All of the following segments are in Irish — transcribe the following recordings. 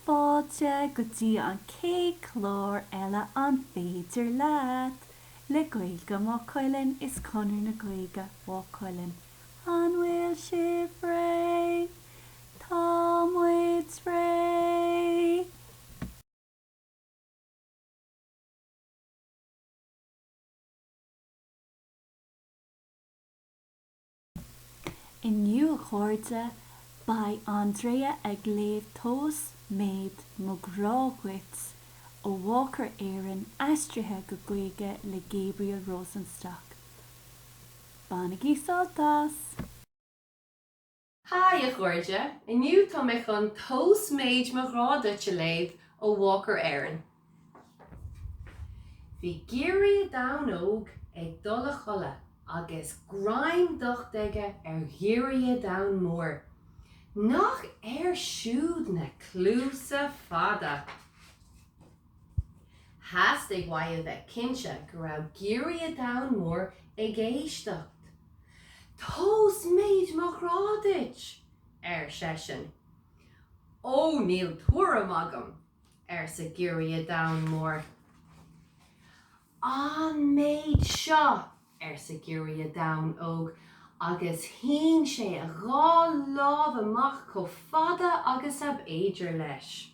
Fáilte go dtí an chéad chlár eile An Féidir Leat? le Gaeilge Maigh Cuilinn is Conradh na Gaeilge Mhaigh Cuilinn. An bhfuil sibh réidh? Tá muid réidh! Inniu a chairde, beidh Andrea ag léamh Tomhas Méid Mo Ghrá Dhuit ó Walker Éireann aistrithe go Gaeilge le Gabriel Rosenstock. Bainigí sult as! Haigh, a chairde! Inniu tá mé chun Tomhas Méid Mo Ghrá Duit a léamh ó Walker Éireann. Bhí Giorria Donn Óg ag dul a chodladh agus greim docht aige ar Ghiorria Donn Mór. Nach air siúd na cluasa fada! Theastaigh uaidh a bheith cinnte go raibh Giorria Donn Mór ag éisteacht. Tomhas méid mo ghrá duit! ar seisean. Ó, níl tuairim agam! arsa Giorria Donn Mór. An méid seo! arsa Giorria Donn Óg agus shín sé a dhá lámh amach chomh fada agus ab fhéidir leis.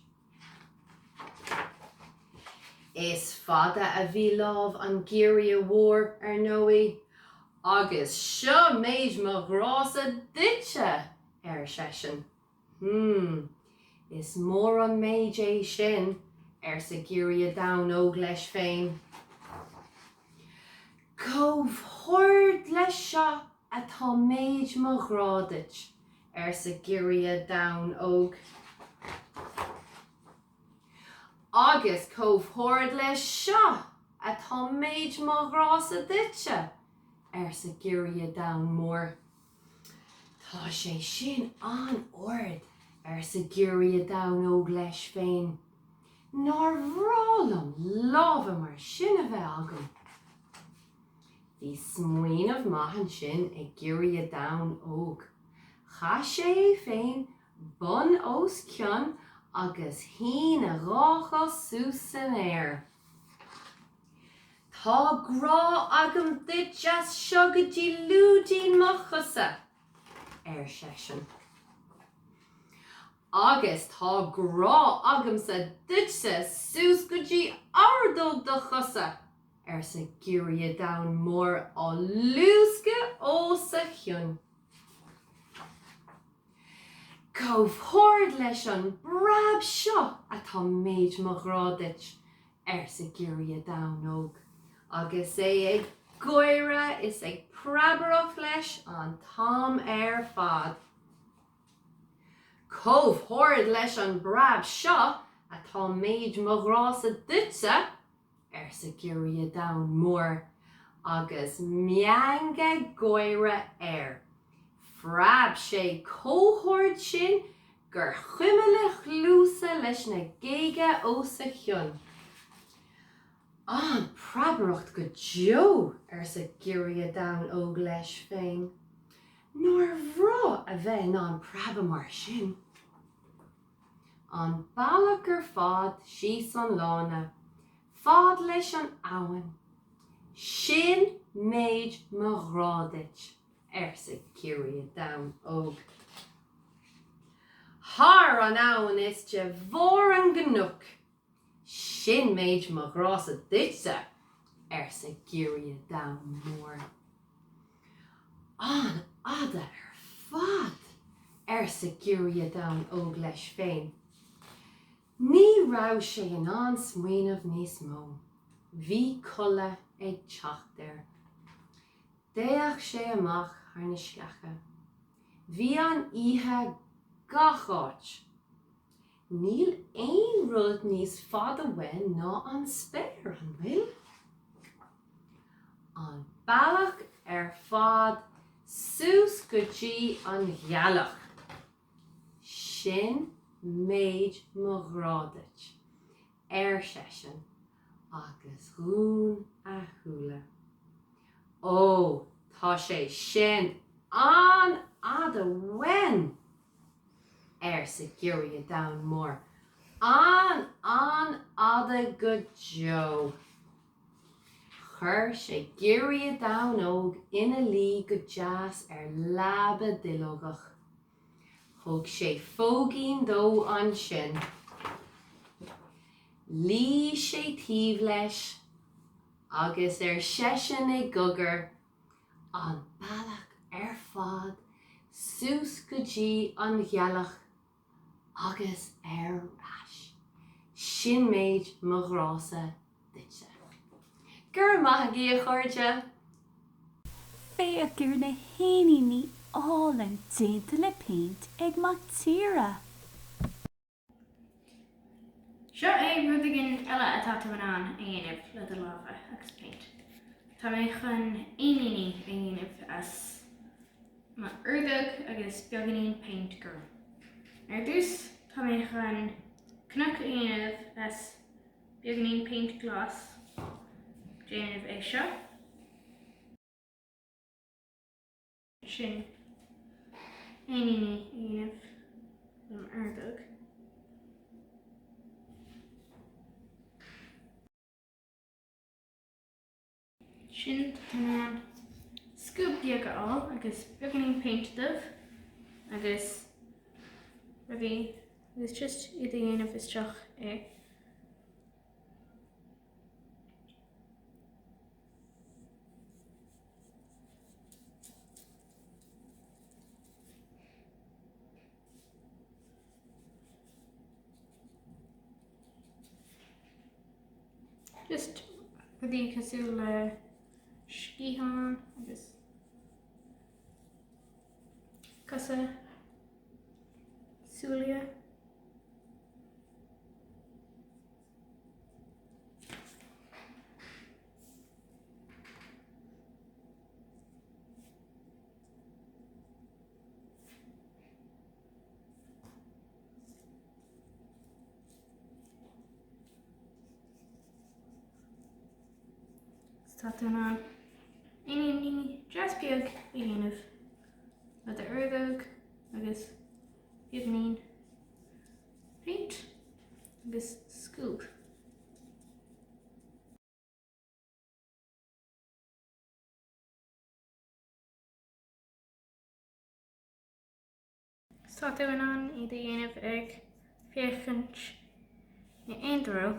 Is fada a bhí lámh an Ghiorria Mhóir, ar ndóigh. Agus seo méid mo ghrása duitse! ar seisean. Hm, is mór an méid é sin, arsa Giorria Donn Óg leis féin. Chomh hard leis seo atá méid mo ghrá duit, arsa Giorria Donn Óg. Agus chomh hard leis seo atá méid mo ghrása duitse, arsa Giorria Donn Mór. Tá sé sin an-ard, arsa Giorria Donn Óg leis féin. Nár bhreá liom lámha mar sin a bheith agam? Bhí smaoineamh maith ansin ag Giorria Donn Óg. Chaith sé é féin bun os cionn agus shín a dhá chos suas san aer. Tá grá agam duit as seo go dtí lúidín mo chosa, ar seisean. Agus tá grá agamsa duitse suas go dtí ordóg do chosa, arsa Giorria Donn Mór á luascadh os a chionn. Chomh hard leis an bpreab seo atá méid mo ghrá duit, arsa Giorria Donn Óg, agus é ag gáire is ag preabaireacht leis an t-am ar fad. Chomh hard leis an bpreab seo atá méid mo ghrása duitse, arsa Giorria Donn Mór, agus meangadh gáire air. Phreab sé chomh hard sin gur chuimil a chluasa leis na géaga os a chionn. An-preabaireacht go deo, arsa Giorria Donn Óg leis féin. Nár bhreá a bheith in ann preabadh mar sin? An bealach ar fad síos an lána, fad leis an abhainn. Sin méid mo ghrá duit, arsa Giorria Donn Óg. Thar an abhainn is de bharr an gcnoic. Sin méid mo ghrása duitse, arsa Giorria Donn Mór. An-fhada ar fad, arsa Giorria Donn Óg leis féin. Ní raibh sé in ann smaoineamh níos mó. Bhí codladh ag teacht air. D'fhéach sé amach thar na sceacha. Bhí an oíche gach áit. Níl aon rud níos fada uainn ná an spéir, an bhfuil? An bealach ar fad suas go dtí an ghealach. Sin méid mo ghrá duit, ar seisean agus dhún a shúile. Ó, tá sé sin an-fhada uainn! arsa Giorria Donn Mór. An-an-fhada go deo. Chuir sé Giorria Donn Óg ina luí go deas ar leaba duilleogach. Thug sé póigín dó ansin. Luigh sé taobh leis agus ar seisean i gcogar, An bealach ar fad suas go dtí an ghealach agus ar ais. Sin méid mo ghrása duitse. Go raibh maith agaibh, a chairde! Féach ar na héiníní álainn déanta le péint ag Mac Tíre! Seo é rud éigin eile atá tú in ann a dhéanamh le do lámha agus péint. Tá mé chun éiníní a dhéanamh as m'ordóg agus beagáinín péint gorm. Ar dtús tá mé chun cnoc a dhéanamh as beagáinín péint glas. Déanamh é seo. Sin éiníní a dhéanamh le m'ordóg. Sin tá tú in ann scuab beag a fháil agus beagáinín péint dubh agus rudaí agus just iad a dhéanamh isteach i. Just rudaí cosúil le sciatháin agus cosa, súile. Tá tú in ann éiníní deas beag a dhéanamh le d'ordóg agus beagáinín péint agus scuab. Tá tú in ann iad a dhéanamh ag féachaint in aon treo.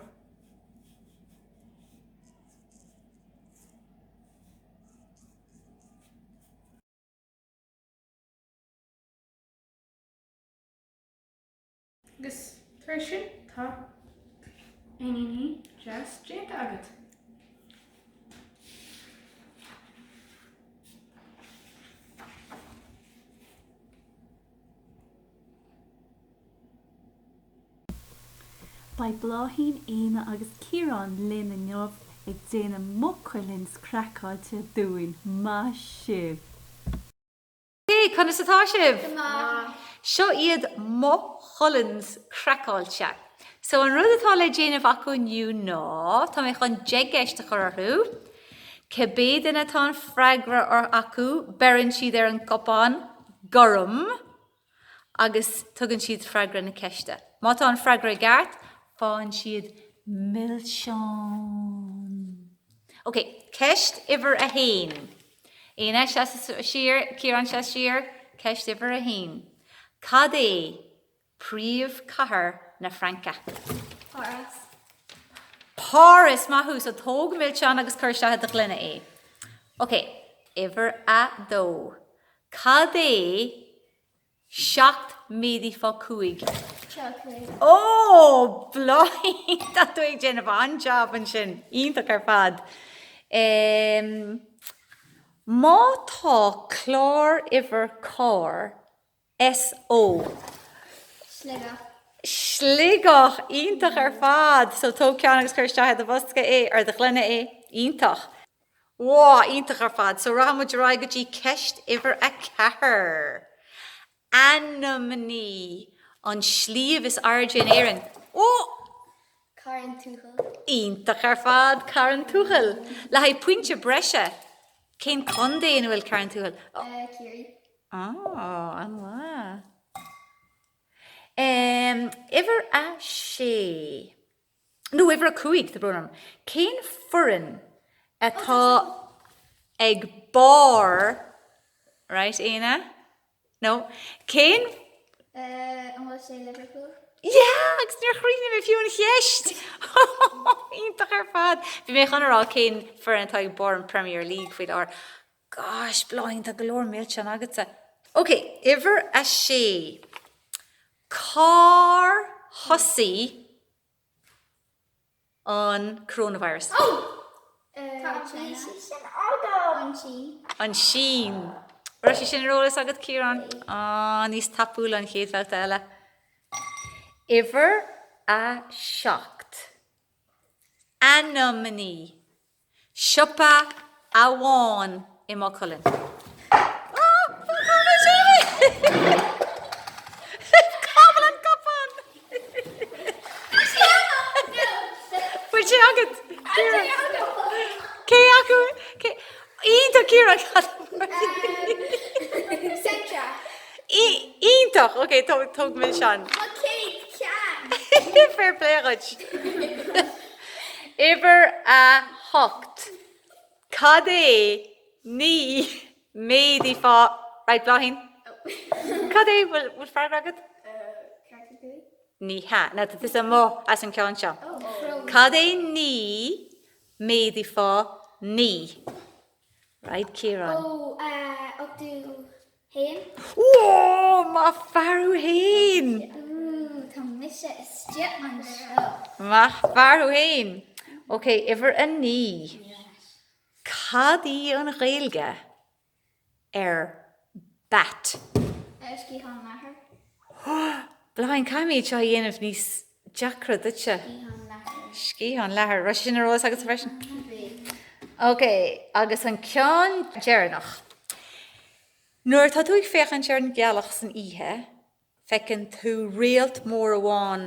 Agus tar éis sin tá éiníní deas déanta agat. Beidh Bláithín, Éanna agus Ciarán linn inniu ag déanamh Maigh Cuilinn craiceáilte dúinn. Maith sibh! Hey, conas atá sibh? Go maith. Seo iad Maigh Cuilinn craiceáilte. So an rud atá le déanamh acu inniu ná, tá mé chun 10 gceist a chur orthu. Cibé duine atá an freagra acu, beireann siad ar an gcupán gorm agus tugann siad freagra na ceiste. Má tá an freagra i gceart, faigheann siad milseán. Ok, ceist uimhir a haon. Éanna, seas siar, Ciarán, seas siar, ceist uimhir a haon. Cad é príomhchathair na Fraince? Páras. Páras, maith thú! So tóg milseán agus cuir isteach i do ghloine é. Ok, uimhir a dó. Cad é 7 méadaithe fá 5. 35. Ó! Bláithín! Tá tú ag déanamh an-jab ansin. Iontach ar fad. Má tá cláruimhir cairr SO. Sligeach. Sligeach! Iontach ar fad! So tóg ceann agus cuir isteach i do bhosca é, ar do ghloine é. Iontach. Wow, iontach ar fad. So rachaidh muid ar aghaidh go dtí ceist uimhir a ceathair. Ainmnigh an sliabh is airde in Éirinn. Ó! Carn Tuathail. Iontach ar fad, Carn Tuathail. Le haghaidh pointe breise, cén contae ina bhfuil Carn Tuathail? Ciarraí. Ah, an-mhaith. Uimhir a sé. Nó uimhir a 5, tá brón orm. Cén foireann atá ag barr, right, Éanna? No. Cén. An bhfuil sé Liverpool? Yeah! Agus níor chríochnaigh mé fiú an cheist! Iontach ar fad! Bhí mé chun a rá cén foireann atá ag barr an Premier League faoi láthair. Gosh, Bláithín, tá go leor milseán agatsa. Ok, uimhir a sé. Cár thosaigh an coronavirus? Tá sé sin agam! An tSín. An tSín. Raibh sé sin ar eolas agat, Ciarán? Á, níos tapúla an chéad bhabhta eile. Uimhir a 7. Ainmnigh Siopa amháin i Maigh Cuilinn. Cá bhfuil an cupán? Bhfuil sé agat? Cé acu? Iontach, Ciarán! Centra. Iontach! Ok, tóg milseán. Mo chéad cheann! Fair play dhuit. Uimhir a hocht. Cad é 9 méadaithe fá. Right, Bláithín? Cad é? Bhfuil bhfuil freagra agat? 45. Ní hea. Now, tá tusa amuigh as an ceann seo. Cad é 9 méadaithe fá 9? Right, Ciarán. Ó, 81. Whoa, maith fear thú fhéin! Ooh, tá mise istigh anseo. Maith fear thú fhéin! Ok, uimhir 9. Cad í an Ghaeilge ar bat? Sciathán leathair. Bláithín, caithfidh mé iad seo a dhéanamh níos deacra duitse. Sciathán leathair. Sciathán leathair. Raibh sé sin ar eolas agatsa freisin? Bhí. Ok, agus an ceann deireanach. Nuair atá tú ag féachaint ar an ghealach san oíche, feiceann tú réalt mór amháin.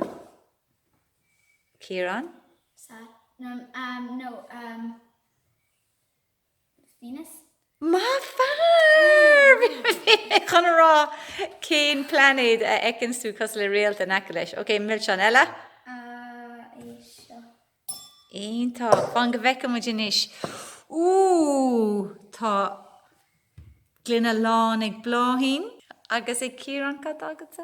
Ciarán? Sa, no, no, um, Venus? Maith fear! Bhí mé chun a rá cén plainéad a fheiceann tú cosúil le réalt in aice leis. Ok, milseán eile? É seo. Iontach. Fan go bhfeicfidh muid anois. Ooh! Tá gloine lán ag Bláithín agus ag Ciarán. Cad tá agatsa?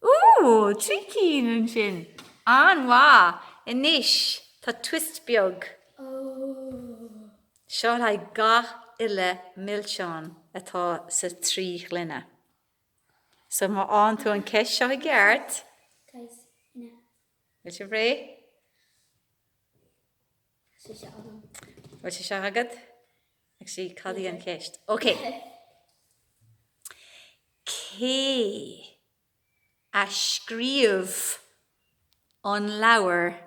Ooh! 3 cinn ansin. An-mhaith! Anois, tá twist beag. Seo le haghaidh gach uile milseán atá sa trí ghloine. So má fhaigheann tú an ceist seo i gceart. Guys, ina. Bhfuil sibh réidh? Tá sé seo agam. Bhfuil sé seo agat? Actually, cad í an cheist? Ok. Cé a scríobh an leabhar?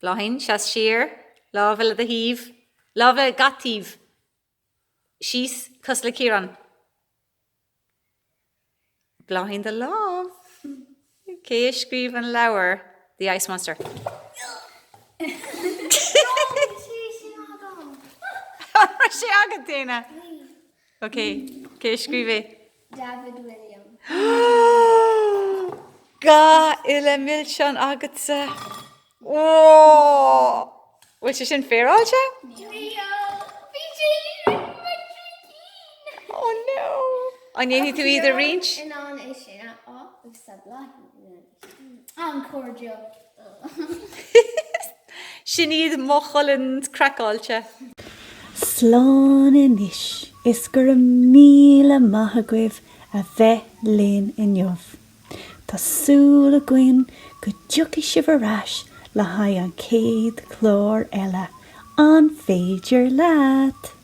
Bláithín, seas siar, lámha le do thaobh, lámha gach taobh, síos, cosúil le Ciarán. Bláithín do lámh. Cé a scríobh an leabhar The Ice Monster? An raibh sé agat, Éanna? Ok, cé a scríobh é? David Walliams. Gach uile milseán agatsa. Ó! Bhfuil sé sin féaráilte? Níl. Bhí sé i mo trí cinn! Oh no! An ndéanfaidh tú iad a roinnt? In ann é sin a fháil agus tá Bláithín in ann é sin a fháil. An-chairdiúil. Sin iad mo cholainn craiceáilte. Slán anois is go raibh míle maith agaibh a bheith linn inniu. Tá súil againn go dtiocfaidh sibh ar ais le haghaidh an chéad chlár eile, An Féidir Leat?